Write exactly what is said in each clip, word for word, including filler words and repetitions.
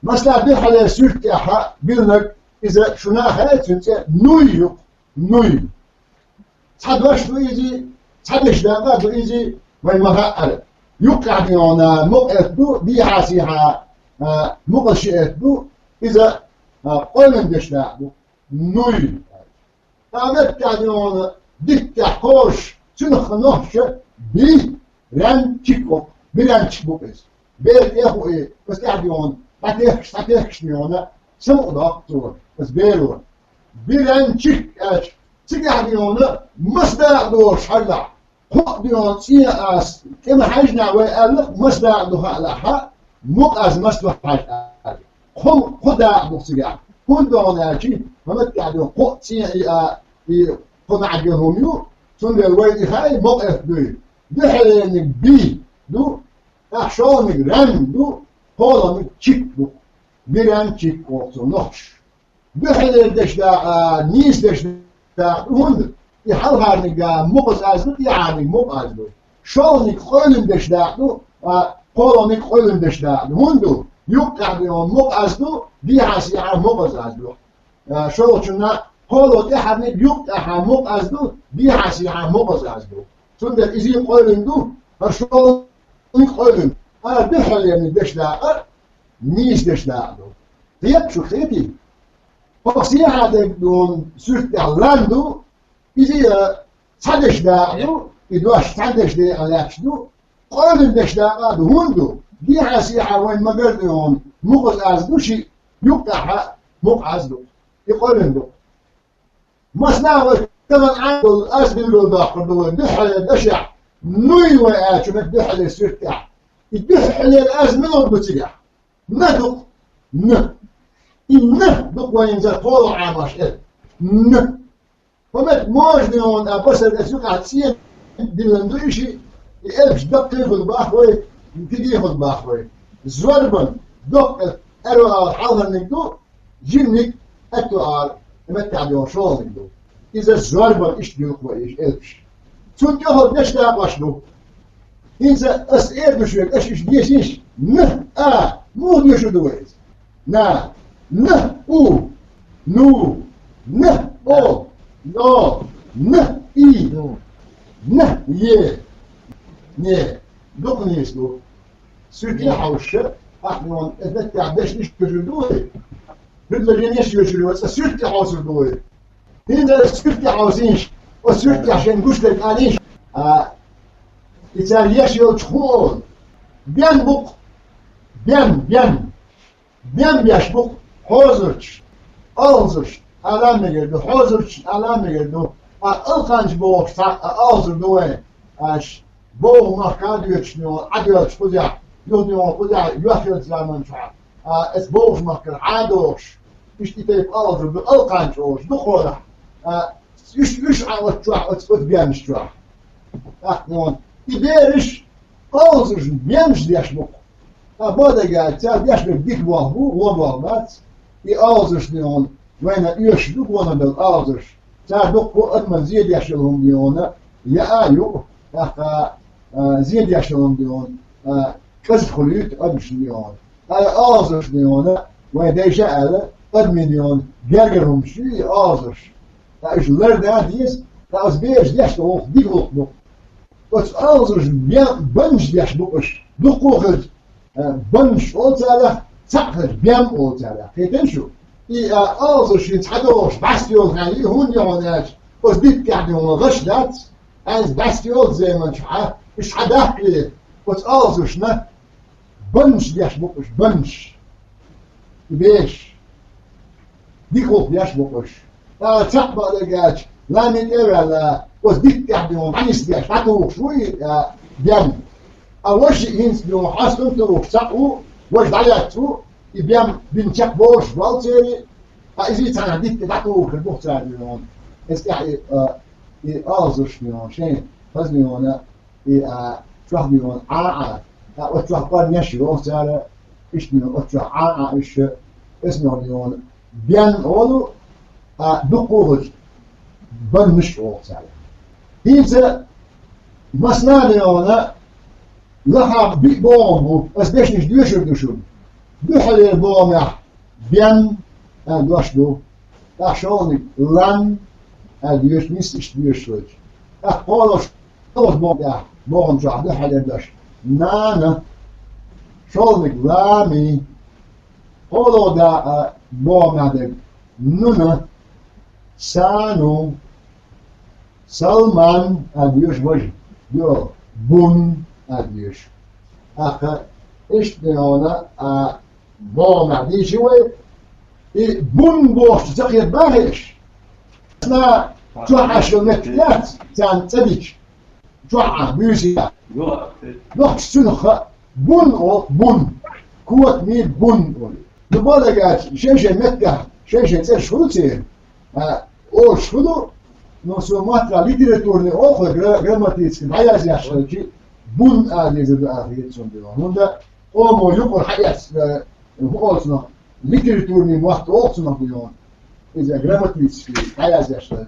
Масала, дуьххьарлера суьрта тӀехь билларг, иза шуна хаьа, цуьнан цӀе нуй ю, нуй. Цхьа дош ду иза, цхьа дешдакъа ду иза, вайн ма-хаъара. Юккъехь дуьйна мукъа элп ду, дехьа-сехьа, а, мукъаза ши элп ду, иза, а, къойлина дешдакъа ду. Нуй. Ткъа меттехь дуьйна диттехь кхош, цуьнах нохча би, рен, чик бу, биренчик бу иза. Бер тӀех ву и, аса тӀехь дуьйна, дӀатехкаш, дӀатехкаш дуьйна, самукъадоккху цо, аса беро. Биренчик аьлча, цигахь дуьйна маса дакъа долуш хьалахь. Кхоъ дуьйна цӀен ас, тӀе ма хьаьжжинехь вай аьлла, маса дакъа ду хаалахь, мукъаза маса ду хьажа аьлла. Кхо, кхо дакъа ду цигахь. ХӀунда аьлча, хӀунда аьлча, кхоъ цӀен и а, и кхо маьӀна хӀума ю, цундела вайна и хаьа, мукъа элп дуй. Дуьххьарлерниг би ду, тӀаккха шолгӀаниг рен ду, кхоалгӀаниг чик ду. Бирен, чик олу цо нохчаша. Дуьххьарлера дешдакъа, нийса дешдакъа ду, хӀунда и хьалхарниг а мукъаза аз ду, тӀаьхьарниг мукъа аз ду. ШолгӀаниг къойлина дешдакъа ду, а, кхоалгӀаниг къойлина дешдакъа ду. ХӀунда ду? Юккъехь дуьйна мукъа аз ду, дехьа-сехьа мукъаза аз ду. А, шолгӀачунна кхоалгӀа тӀаьхьарниг юккъехьа мукъа аз ду, дехьа-сехьа мукъаза аз ду. Цундела иза къойлина ду, хӀара шолгӀаниг къойлина. Ара дуьххьарлерниг дешдакъа, нийса дешдакъа ду. Кхетий шу, кхетий? Кхо сехьа дерг ду, суьрта тӀехь лан ду, иза а цхьа дешдакъа ду, и дош цхьана дешдакъа лаьтташ ду, къойлина дешдакъа а ду, хӀунда ду? Дехьа-сехьа вайн магар ду хьуна, мукъаза аз ду шиъ, юккъехьа мукъа аз ду. И къойлина ду. Масала вай тахана Ӏамадолу аз билгалдоккхур ду вай дуьххьарлера дашехь, нуй вай аьллачу метта дуьххьарлера суьрта тӀехь. И дуьххьарлера аз мила ду цигахь? На ду-кх. Н. И н ду-кх вайна иза кхоалгӀа Ӏамош элп. Н. ХӀумет можна йогӀун а басар аса юкъахь цӀена диллина ду и шиъ, и элпаш даккхий хила боху вай, дигий хила боху вай. Зорбан, доккха элп, аьрру ала хьалхарниг ду, жиманиг, аьтту ала, и меттехь йогӀу шолгӀаниг ду. Иза зорбан иштта дуьллу вай, и элпаш. Цунна тӀехула дешдакъош ду. ХӀинца ас эр ду шуьга, аша иштта дешийша, н, а, муха доьшур ду вай иза? На, н, у, ну, н, о, но, н, и, н, е, не. Дукха нийса ду. Суьрте хьовсуш, ахь муьлхха, эс меттехь дешнаш доьшур ду вай? Предложенеш доьшур ю, аса суьрте хьовсур ду вай? ХӀинца аса суьрте хьовсийша, аса суьртехь шайна гуш дерг алийша. А, и цара еш йолчу хӀун олу? Бен бу-кх. Бен, бен. Бен беш бу-кх хьозурчаш, алхазарш ала мегар ду, хьозурчаш ала мегар ду. А алкханча бохуш цхьа а алхазар ду вайн. Аш боху махка а доьдуш, Ӏа доьлхуш кхузахь, юха доьлхуш кхузахь, йоххьарчу заман чохь. А, эс бохуш махкара Ӏа а дохуш, иштта и тайпа алхазар ду, алкханча олуш ду кхорахь. А, уьш, уьш Ӏа оцу чохь, оцу, оцу бенаш чохь. ТӀаккха, и бераш алхазаршна бенаш деш бу-кх. Ткъа бохург аьлча, цара деш берг дика болх бу, вон болх бац. И алхазарш дуьйна вайна оьшуш ду, гонах долу алхазарш. Цара дуккха а адаман зен деш йолу хӀума дуьйна яа а ю, тӀаккха, а, зен деш йолу хӀума дуьйна, а, кӀезиг хуьлуьйту адамашна дуьйна. Ткъа и алхазарш дуьйна, вайн дайша а аьлла, адамийн дуьйна гергара хӀуманаш ю и алхазарш. Ткъа уьш лардан а деза, ткъа оцу бераш деш долу гӀуллакх дика гӀуллакх ду. Оцу алхазаршна бен-, беннаш деш бу уьш. Дуккха а хилча, а, беннаш олу царах, цхьаъ хилча, бен олу царах. Кхетий шу? И, а, алхазарш шайн цхьа догӀуш дӀасайолу хенахь, и хӀунда йогӀу аьлча, оцу дитта тӀехь дуьйна гӀаш дац, хӀинца дӀасайолу заман чохь, уьш схьадаккхале, оцу алхазаршна беннаш деш бу уьш, беннаш. И бераш. Дика гӀуллакх деш бу уьш. Ткъа цхьаъ бакъдерг аьлча, лами тӀе а ваьлла, оцу дитта тӀехь дуьйна дӀанисдеш, дӀатухуш ву и, а, бен. Ткъа важа хӀинца дуьйна хьастам тухуш цхьаъ ву, важа дӀалаьцна ву, и бен бина чекхболуш вал церан, ткъа иза цхьана дитта тӀе дӀатухур ду-кх цара дуьйна. Иза тӀехь и, а, и алхазарш дуьйна, шайн хаза дуьйна, и, а, чохь дуьйна Ӏа а, а, оцу чохь къорнеш а йоху цара, иштта дуьйна оцу чохь Ӏа а, уьш, эсмехь дуьйна бен олу, а, дуккха а хилча, беннаш а олу цара. ХӀинца масала дуьйна лаха биъ богӀам бу, аса дешнаш доьшур ду шуна. Дуьххьарлера богӀамехь бен аьлла дош ду. ТӀаккха шолгӀаниг лан аьлла доьшу, нийса иштта доьшуш хилча. ТӀаккха кхоалгӀа, кхоалгӀачу богӀам тӀехь, богӀам чохь дуьххьарлера дош: нана. ШолгӀаниг лами. КхоалгӀа дакъа богӀамехь дерг: нуна. Сану. Салман аьлла доьшу важа, йо, бун аьлла доьшу. ТӀаккха иштта бен хьуна а богӀамехь дийши вай, и бун бохучу ца кхета бахьа иш. Цхьана чохь Ӏаш йолу меттиг яц, царна цӀа дича. Чохь Ӏа буьйса яц. Нохчаша цунах хаьа, бун олу, бун. Котамийн бун олу. Ну, бала гача, шайн-шайн меттехь, шайн-шайн цӀераш хуьлу церан. А, олуш хуьлу, но со мотт литературный олу, гра-, грамматически дӀаязъеш хилча, бун а деза ду аьлла хета суна дуьйна. ХӀунда къомо юкъара хьаэцна, э, хӀун олу цунах, литературный мотт олу цунах дуьйна. Иза грамматически дӀаязъеш хилча,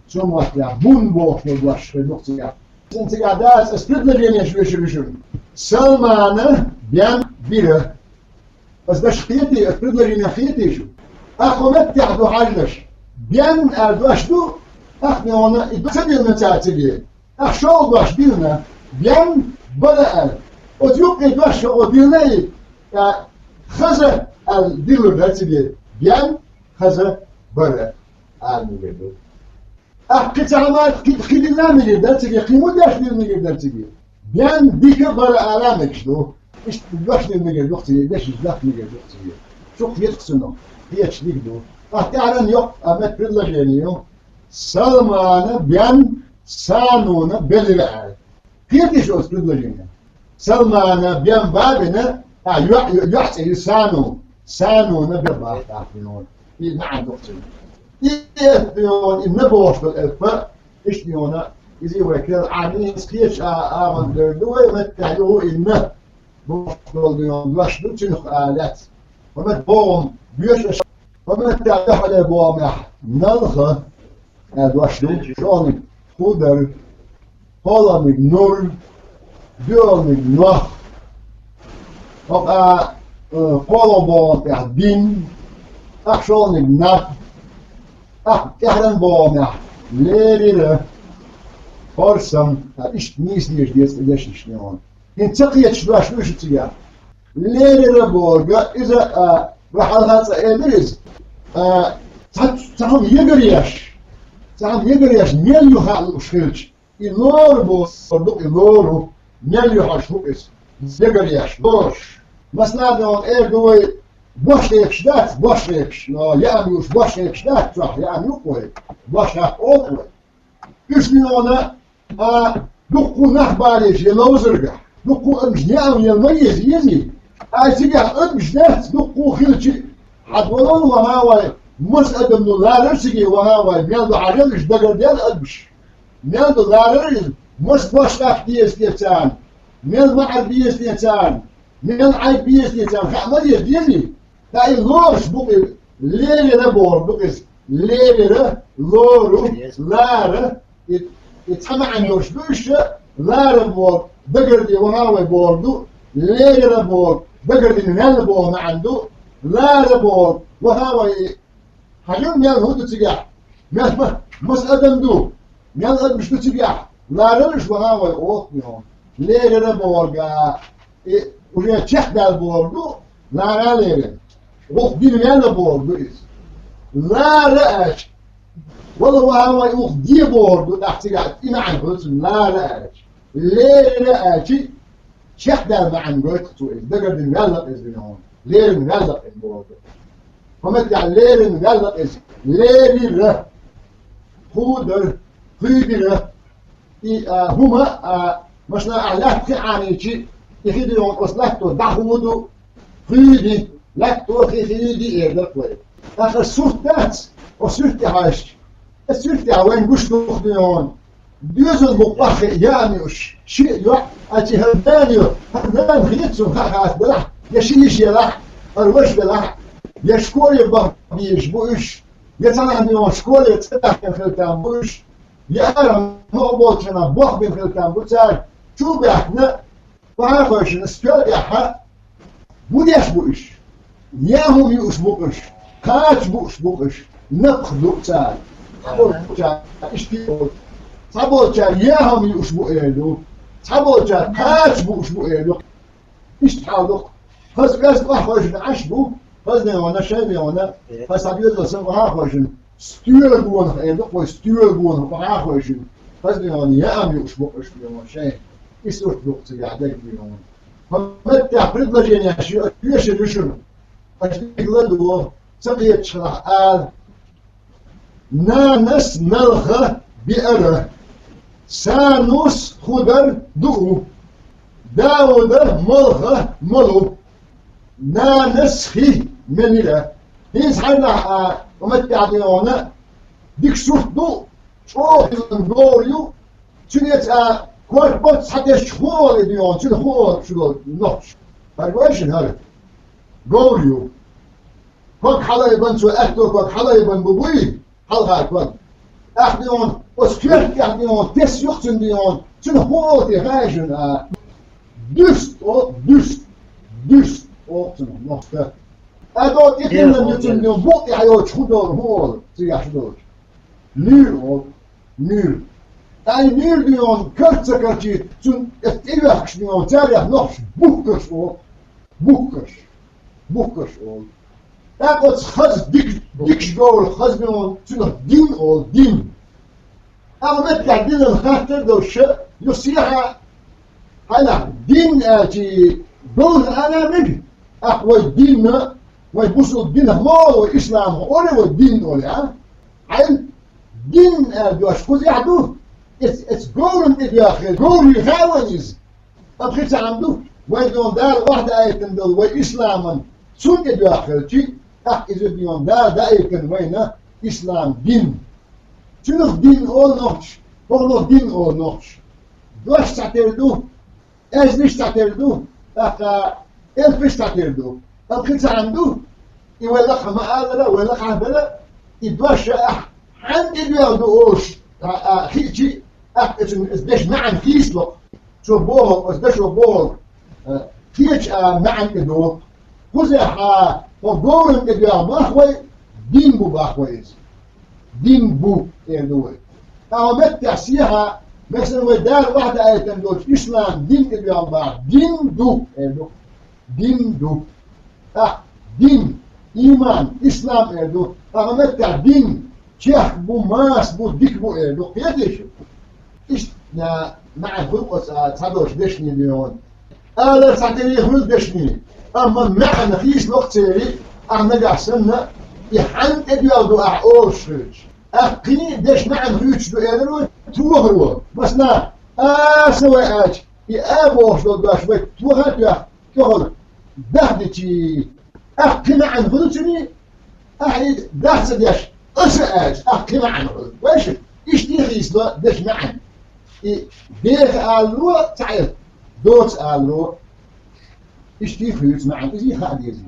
цу маттехь бун бохуш долу дош хир ду-кх цигахь. Цигахь, цигахь дац аса предложенеш вешан вуьшург. Салмана бен бира. Аса даш хетий, аса предложенех хетий шу? Ахьа хӀун меттехь ду хьажнаш? Бен аьлла дош ду, ахьа хьуна и ца диллина цара циге. Ахьа шолгӀа дош диллина, бен бара аьлла. Оцу юккъе дош шу оха диллина и, а, хаза аьлла диллур дара циге. Бен хаза бара ала мегар ду. Ахьа кхин цхьа хӀума, кхин, кхин дилла мегар дара циге, кхин муьлш дилла мегар дара циге. Бен дика бара ала мегаш ду. Иштта дош дилла мегар ду-кх циге, дешнаш даха мегар ду-кх циге. Чу кхеташ цунах, кхеташ дика ду. Ахьа тӀаьхьаран йоккха а меттиг предложени ю. Салмана бен Сануна белира аьлла. Кхетий шу оцу предложенех? Салмана бен бабина, а, йоӀ, йоӀ цӀе ю Сану. Сануна бен бахьа тӀаккха йона. И маьӀна ду-кх цуьнан. И, и, и, и на бохуш долу элп, иштта йона, иза вай кхел Ӏамийна кхечу а, а, агӀон дер ду вай, меттехь ю хӀу и на бохуш долу йона, дош ду цуьнах а лаьцна. ХӀун меттехь богӀам боьшу аша? ХӀун меттехь дуьххьарлера богӀамехь налха аьлла дош ду, шолгӀаниг хӀу дара, кхоалгӀаниг нур, доьалгӀаниг нох, хӀокху а, э, кхоалгӀа богӀам тӀехь бин, ахьа шолгӀаниг наб, ахьа тӀаьхьаран богӀамехь лерира, хорсам, а, иштта нийса деза деза дешнаш нехан. ХӀинца ца кхеташ дош ду шу цигахь. Лерира бохург, иза, а, ва хьалха цкъа элира иза. А, цхьа, цхьа хӀума ягар еш. Цхьа хӀума ягар еш, мел ю хаа лууш хилча. И лору бохург ду, и лору. Мел ю хьожуш хӀу иза. Ягар еш, лоруш. Масала, эр ду вай, бош хьекаш дац, бош хьекаш. Но яам юуш бош хьекаш дац, чохь яам ю-кх вай. Бош хьакха олу вай. Уьш нуьйхьана, а, дуккха нах балийча я ловзаргахь, дуккха адамаш неӀалт яла ма еза, езий? Ай цигахь адамаш дац, дуккха хилча, хьан вала вахьа вай, маса адам ду ларар циге вахьа вай, мел ду хьажал уьш дагардел адамаш. Мел ду ларар иза, маса бошкъак деза те царна, мел маӀар беза те царна, мел Ӏайд беза те царна, хаа ма еза, езий? Ткъа и лоруш бу-кх и, лерира бохург ду-кх иза. Лерира, лору, лара, и, и цхьа маьӀна йолуш ду уьш, лара бохург, дагарде вахьа вай бохург ду, лерира бохург, дагардина ваьлла боху маьӀна ду, лара бохург, вахьа вай, хьажал мел хӀун ду цигахь, мел ма-, маса адам ду, мел адамаш ду цигахь, ларараш вахьа вай олу-кх хьуна. Лерира бохург, а, и уже чекхдаьлла бохург ду, лара лерина. Вукх дина ваьлла бохург ду иза. Лара аьлча, вала вахьа вай вукх де бохург ду, тӀаккха цигахь и маьӀна хуьлу цуьнан, лара аьлча. Лерира аьлча, чекхдаьлла маьӀна гойту-кх цо иза, дагардина ваьлла-кх иза вина хьуна. Лерина ваьлла-кх иза бохург ду. ХӀун меттехь лерина ваьлла-кх иза? Лерира. ХӀу дара, кхуьйдира. И, а, хӀума, а, машна ахь лаьтта хи Ӏамийчи, и хи ду йогӀу оцу лаьтто дӀахӀу ду, кхуьйди, лаьтто хи хи ди эр дара вай. ТӀаккха сурт дац, оцу сурт тӀе хьаьжча. Оцу сурт тӀехь вайн гуш ду-кх ду йогӀу. Доьзал бу къохь яам юуш, ши а йоӀ, а, ци хӀара нана ю, хӀара нана хета суна хаа хатта делахь, я ши йиша елахь, хӀара ваша велахь, я школе баха безаш бу уьш, я цхьанхьа ду йогӀу школе цӀа даьккхина хила там бу уьш, я ара мукъа болчарна бох бина хила там бу цара, чу а баьхкина, вахьа а хойшина, стоьла тӀехь хӀун деш бу уьш? Яа хӀума юуш бу-кх уьш, кхача бууш бу-кх уьш, напха ду цара. Цхьаболчара иштта олу. Цхьаболчара яа хӀума юуш бу эр ду. Цхьаболчара кхача бууш бу эр ду. Иштта хьал ду-кх. Хаза оьзда охьахевшина Ӏаш бу, хаза дегӀана, шайн дегӀана, хаза схьабоьззина санна охьахевшина, стоьла гонах эр ду-кх вай, стоьла гонах охьахевшина, хаза дегӀана яа хӀума юуш бу-кх уьш дегӀана шайн. И сурт ду-кх цигахь дерг дегӀана. Хьо меттехь предложенеш ю, оьшуш ю шуна. Аша дика ладогӀа, ца кхеташ хилахь ала. Нанас налха биара. Санус худар дуу. Дауда малха малу. Нанас хи мелира. ХӀинца хьайнахь а, ма меттехь дегӀана, дика сурт ду, чӀогӀа хилла говр ю, цуьнан цӀа корпац схьадесча хӀун олу и дегӀана, цуьнан хӀун олу шу долу нохчаша? ХӀара гой шуна хӀара? Говр ю. Ког хьалайбан, цо аьтто ког хьалайбан бу буй, хьалха ког. ТӀаккха дегӀана, оцу коьрта тӀехь дегӀана, тесна ю-кх цуьнан дегӀана, цуьнан хӀун олу те хаьий шуна а? Дуьрст олу, дуьрст, дуьрст олу цунах нохчаша. ТӀаккха тӀе тиллина ю цуьнан дегӀана, букъ тӀехь йоцуш хӀун долу, хӀун олу, цигахь шу долчу? Нуьйр олу, нуьйр. Ай, нуьйр дегӀана, карча ца карчийта, цунна эцу тӀе йоьхкуш дегӀана, царех нохчаша бухкарш олу, бухкарш, бухкарш олу. ТӀаккха оцу хаза дика, дикачу говрах хаза дегӀана, цунах дин олу, дин. Амма меттехь динан хаттар а долуш ша, ю сехьа, хьайнахь дин аьлчи, говр ала мега, ахь вай динна, вай бусулба динах ма олу вай, исламах олу вай дин олу, а? Хьайн дин аьлла дош кхузахь ду, эц-, эцу говрана тӀедоьгӀна хир, говр ю хаьий вайна иза? Амма кхин цхьаъ ду, вай дегӀана Дала охьадаийтина долу вай исламан, цунна тӀедоьгӀна хилчи, тӀаккха иза дегӀана Дала даийтина вайна ислам дин. Цунах дин олу нохчаша, хӀокхунах дин олу нохчаша. Дош цхьатерра ду, аьзнаш цхьатерра ду, тӀаккха элпаш цхьатерра ду. Амма кхин цхьаъ ду, и вай лакхахь ма-аллара, вай лакхахь дара, и дош ахь хьанна тӀедоьгӀна ду олуш, а, а, хиъчи, тӀаккха оцу дешан маьӀна хийцало-кх. Цо бохург, оцу дашо бохург, а, кхечу а маьӀна тӀедогӀу. Кхузахь а, хӀокху говрана тӀедоьгӀна боху вай, дин бу боху вай иза. Дин бу, эр ду вай. Ткъа хьо меттехь сехьа, масала, вай Дала охьадаийтина долчу ислам дин тӀедоьгӀна боху, дин ду, эр ду. Дин ду. ТӀаккха дин, ийман, ислам эр ду. Ткъа хьо меттехь дин, чехка бу, маса бу, дика бу эр ду. Кхетий шу? Иштта маьӀна хуьлу оцу цхьадолчу дешнийн дегӀана. Алар цхьатерра хуьлу дешнийн, амма маьӀна хийцало-кх церан, ахь нагахь санна, и хьанна тӀедоьгӀна ду ахь олуш хилча. Ахь кхин а дешан маьӀна хуьйцуш ду элира вай тохаро. Масала, аса вай аьлча, и а бохуш долу дош вай тоха а тоьхна, тохара дахдичи, ахь кхин маьӀна хуьлу цуьнан, ахь и дах ца деш, аса аьлча, ахь кхин маьӀна хуьлу. Вайша, иштта хийцало дешан маьӀна. И деха аларо, цхьаъ, доца аларо. Иштта хуьйцу маьӀна, иза хаа деза.